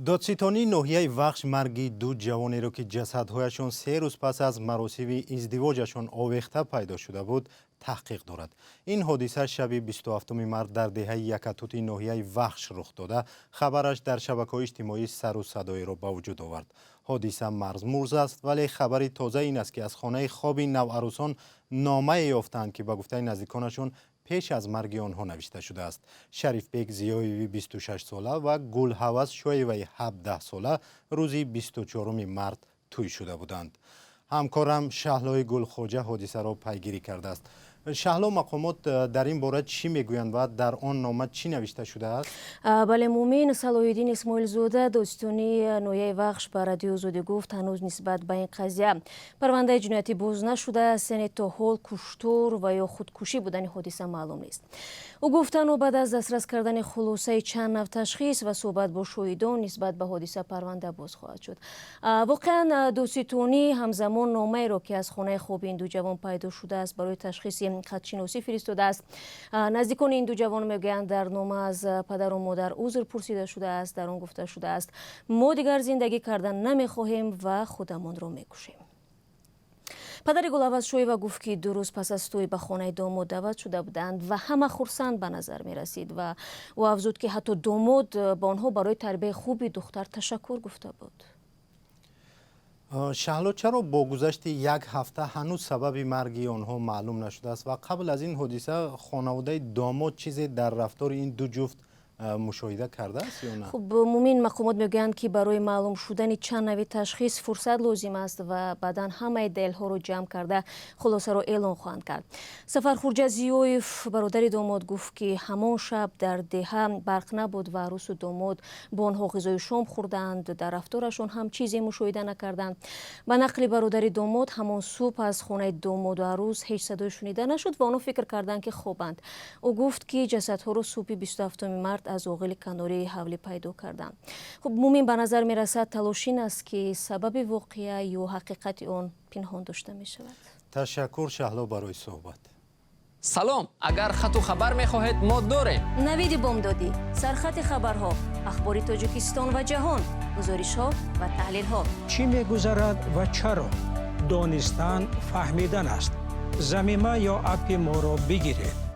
Додситонии ноҳияи Вахш марги ду ҷавонеро, ки ҷасадҳояшон 3 рӯз пас аз маросими издивоҷашон овехта пайдо шуда буд, таҳқиқ дорад. Ин ҳодиса шаби 27 март дар деҳаи Якатути ноҳияи Вахш рух дода, хабараш дар шабакаҳои иҷтимоӣ сару садоеро ба вуҷуд овард. Ҳодиса мармуз аст, вале хабари тоза ин аст, ки аз хонаи хоби наварӯсон номае ёфтаанд, ки ба гуфтаи наздиконашон пеш аз марги онҳо навишта шудааст. Шарифбек Зиёеви 26 сола ва Гулҳавас Шоеваи 17 сола рӯзи 24 март тӯй шуда буданд. Ҳамкорам Шаҳлои Гулхоҷа ҳодисаро пайгирӣ кардааст. Шаҳло, мақомот дар ин бора чӣ мегӯянд ва дар он нома чӣ навишта шудааст? Бале, Мумин. Салоҳиддин Исмоилзода, додситонии ноҳияи Вахш, ба Радиои Озодӣ гуфт, ҳанӯз нисбат ба ин қазия парвандаи ҷиноятӣ боз нашудааст, яъне то ҳол куштор ва ё худкушӣ будани ҳодиса маълум нест. Ӯ гуфт, танҳо баъд аз дастрас кардани хулосаи чанд нав ташхис ва суҳбат бо шоҳидон нисбат ба ҳодиса парванда боз хоҳад шуд. Воқеан, додситонӣ ҳамзамон номаеро, ки аз хонаи хоби ин ду ҷавон пайдо шудааст, барои ташхиси хатшиносӣ фиристодааст. Наздикони ин ду ҷавон мегӯянд, дар нома аз падару модар узр пурсида шудааст. Дар он гуфта шудааст: «Мо дигар зиндагӣ кардан намехоҳем ва худамонро мекушем». Падари Гулаваз Шоева гуфт, ки 2 рӯз пас аз тӯй ба хонаи домод даъват шуда буданд ва ҳама хурсанд ба назар мерасид ва ӯ афзуд, ки ҳатто домод ба онҳо барои тарбияи хуби духтар ташаккур гуфта буд. Шаҳло, чаро бо гузашти як ҳафта ҳанӯз сабаби марги онҳо маълум нашудааст ва қабл аз ин ҳодиса хонаводаи домод чизе дар рафтори ин ду ҷуфт мушоҳида кардааст ё на? Хуб, Мумин, мақомот мегӯянд, ки барои маълум шудани чанд нави ташхис фурсат лозим аст ва баъдан ҳамаи далелҳоро ҷамъ карда, хулосаро эълон хоҳанд кард. Сафархурҷа Зиёев, бародари домод, гуфт, ки ҳамон шаб дар деҳа барқ набуд ва арӯсу домод бо онҳо ғизои шом хӯрданд. Дар рафторашон ҳам чизе мушоҳида накарданд. Ба нақли бародари домод, ҳамон субҳ аз хонаи домоду арӯс ҳеҷ садое шунида нашуд ва онҳо фикр карданд, ки хобанд. Ӯ гуфт, ки ҷасадҳоро субҳи 27 март аз оғили канории ҳавлӣ пайдо карданд. Хуб, Мумин, ба назар мерасад, талош ин аст, ки сабаби воқеа ё ҳақиқати он пинҳон дошта мешавад. Ташаккур, Шаҳло, барои суҳбат. Салом, агар хату хабар мехоҳед, мо дорем. Навиди бомдодӣ, сархати хабарҳо, ахбори Тоҷикистон ва ҷаҳон, гузоришҳо ва таҳлилҳо. Чӣ мегузарад ва чаро? Донистан фаҳмидан аст. Замима ё аппи моро бигиред.